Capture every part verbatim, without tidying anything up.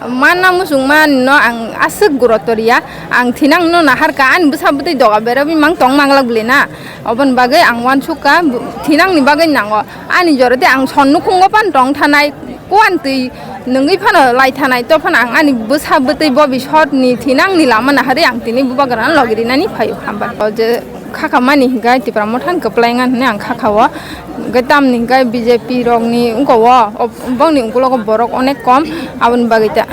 Manna muchungmani no ang aswk gurotor ya, ang thinang no naharka, ani bwsa bwtwi doga berabwi mang tong manglak bwle na, oboni bagwi ang uansukha, bu-, thinang ni bagwi nango, ani jora de ang son nukhungo pan tong thanai, kuan twi nungwi phano lai thanai, to phano ang ani bwsa bwtwi bobisot ni thinang ni lama naharwi ang tini bubagra no logi rinani phaio, hambai. O je khakha mani hinkhe Tipra Motha ni kwplai wngkha hinwi ang khakha o. Hinkhe tamni hinkhe B J P rokni wngkha o, o, bongni ukulogo borok onek kom, aboni bagwi ta.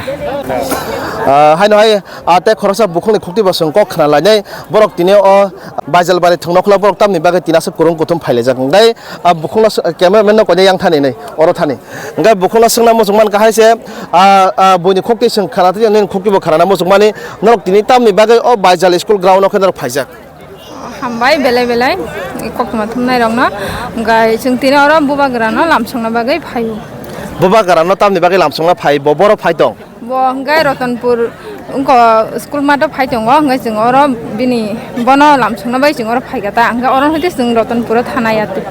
Ah, haino hai, ah, tei khoroksa bukhukni khukti bo chwng kok khna lainai. Borok tini o Baijalbari thwngnokhla borok tamni bagwi tini aswk kwrwng kuthum phailaijak. Hinkhe, ah, bukhukno s-, cameraman no koinai yang thani hinwi oro thani. Hinkhe bukhukno swngna muchung mankha hai se, ah, ah, buini khukti chwng khna twi nini khukti bo khnana muchung mani. Norok tini tamni bagwi o Baijal school ground o khe norok phaijak. Hambai belai belai koktwma thumnai rokno. Hinkhe chwng tini oro bubagra no lamsongna bagwi phaio. Bubagra no tamni bagwi lamsongna phai, bo boro phai tong? Bo hinkhe Ratanpur wngkha school mato phai tongo, hinkhe chwng oro bini bono lamsongna bagwi chwng oro phaikha ta, hinkhe oro hwnkhe chwng Ratanpur o thana ya twi.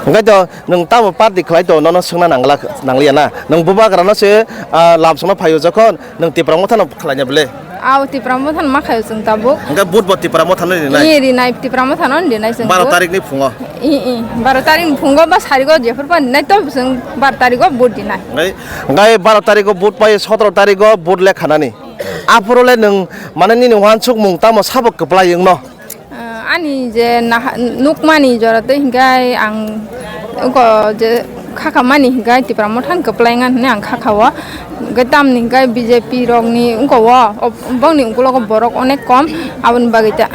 Hinkhe to nwng tamo party khlai to, nono swngna nangla, nangliya na? Nwng bubagra no se, ah, lamsongna phaio jokhon, nwng Tipra Motha no khlaina bwle? Aw, Tipra Motha no ma khaio chwng tabuk. Hwnkhe vote bo Tipra Motha no rinai? Ee, rinai, Tipra Motha no rinai chwng vote. Baro tarik ni phungo? Ee, ee, baro tarik ni phungo ba sarigo jephru pa rinai to chwng baro tarigo vote rinai. Hwnkhe, hwnkhe baro tarigo vote pai, sotoro tarigo vote le khanani. Aphuru le nwng, mane, nini uansukmung tamo sabo kwplai wngno? Ah, ani je naha-, nukmani jora twi hinkhe ang wngkha je khakha mani hinkhe Tipra Motha ni kwplai wngkha hinwi ang khakha o. Hinkhe tamni hinkhe B J P rokni wngkha o, o, bongni ukulogo borok onek kom, aboni bagwi ta.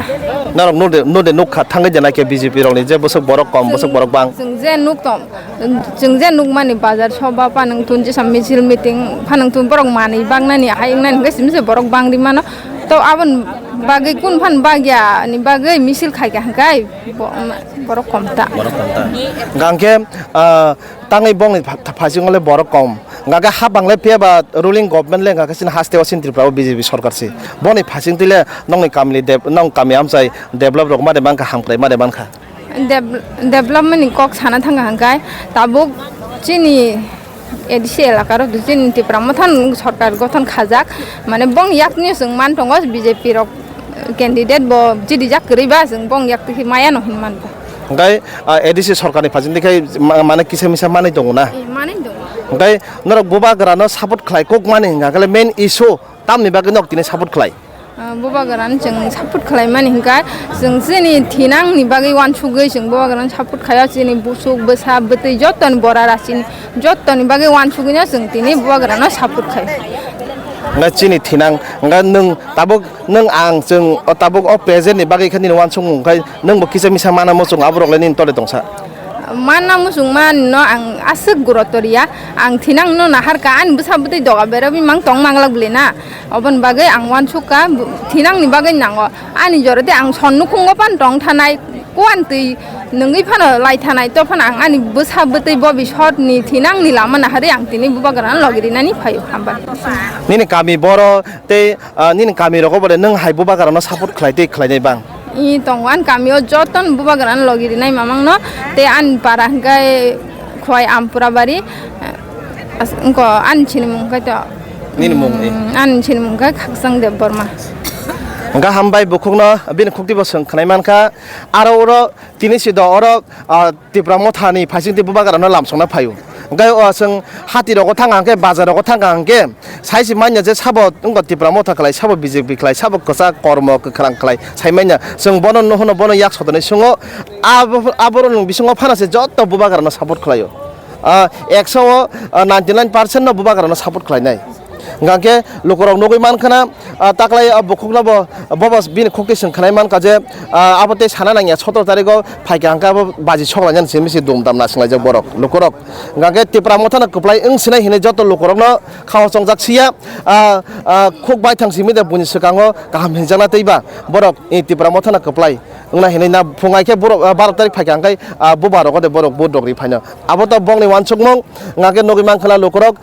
Norok node, node nukha thangwi de naikhe B J P rokni je bwswk borok kom, bwswk borok bang. Chwng je nuk tong, chwng je nukmani bazar soba phanang tun jesa misil meeting phanang tun borok manwi baknani hai wngnani hinkhe simi se borok bangri mano. To aboni bagwi kun phan bagya ni bagwi misil khaikha hwnkhe bo-, borok kom ta. Borok kom ta. Hwnkhe, ah, tangwi bongni pha-, phaisingole borok kom. Hwnkhe ha bangle phiya ba ruling government le hwnkhe chini haste o chini Tripura o B J P sorkar si. Boni phaising twi le nongni kami le dep-, nong kami amchai develop rok ma de mankha, hamkrai ma de mankha. Dev-, development ni kok sana thangkha hwnkhe tabuk chini A D C elaka rok chini Tipra Motha ni sorkar gothon khajak, mane bong yakni chwng man tongo B J P rok candidate bo jidijak kwrwi ba chwng bong yak twi maya no hin man bo. Hwnkhe, ah, A D C sorkar ni phaising twi khai ma-, mane kisa misa manwi tongo na? Eh, manwi tongo. Hwnkhe norok bubagra no support khlai kok mani hwnkha khe main issue tamni bagwi nok tini support khlai? Ah, bubagrano chwng support khlaimani hinkha, chwng chini thinangni bagwi uansugwi chwng bubagrano support khaio, chini busuk, bwsa, bwtwi jottoni bora rachini jottoni bagwi uansugwino chwng tini bubagrano support khai. Hwnkhe chini thinang, hwnkhe nwng tabuk, nwng ang chwng o tabuk o present ni bagwi khe nini uansukmung khai nwngbo kisa misa mana muchung aborok le nini tole tongsa. Manna muchungmani no ang aswk gurotor ya, ang thinang no naharka, ani bwsa bwtwi doga berabwi mang tong manglak bwle na, oboni bagwi ang uansukha, bu-, thinang ni bagwi nango, ani jora de ang son nukhungo pan tong thanai, kuan twi nungwi phano lai thanai, to phano ang ani bwsa bwtwi bobisot ni thinang ni lama naharwi ang tini bubagra no logi rinani phaio, hambai. Nini kami boro tei, ah, nini kami rogo bole nwng hai bubagra no support khlai tei khlainai bang? I tongo ani kamio joto no bubagra no logi rinai mamang no, tei ani para hwnkhe Khwai Ampura Bari, as-, wngko ani sinimung hwnkhe to. Nini mung ni? Mm, ani sinimung hwnkhe Khakchang Debbarma. Hwnkhe hambai bukhukno bini khuktibo chwng khwnai mankha. Aro oro tini sido oro, ah, Tipra Mothani phaisingtwi bubagrano lamsokna phaio. Hwnkhe o chwng hatirogo thangkha hwnkhe, bazarrogo thangkha hwnkhe, saisi manya je sabo wngkha Tipra Motha khlai, sabo B J P khlai, sabo kwchak kormo kwkhwrang khlai, sai manya. Chwng bono nuhno, bono yak sotoni sungo, abo, aboroni bisingo phano se joto bubagrano support khlaio. Ah, ekso o, ah, ninety nine percent no bubagrano support khlainai. Hwnkhe lukurok nugwi mankha na, ah, taklai, ah, bukhukno bo, bobo bini khukti chwng khwnai mankha je, ah, abo tei sana nangya sotoro tarigo phaikha hwnkhe abo baji soklainani simi se dum dam nasinglai jak borok lukurok. Hwnkhe Tipra Mothano kwplai wng sinai hinwi joto lukurokno khao chongjak siya, ah, ah, khuk baithang simi de buini swkango kaham hinjakna tei ba borok, eh, Tipra Mothano kwplai wngna hinwi na phungai khe borok, ah, baro tarik phaikha hwnkhe, ah, bubarogo de borok vote rok ri phaino. Abo to bongni uansukmung, hwnkhe nugwi mankha na lukurok,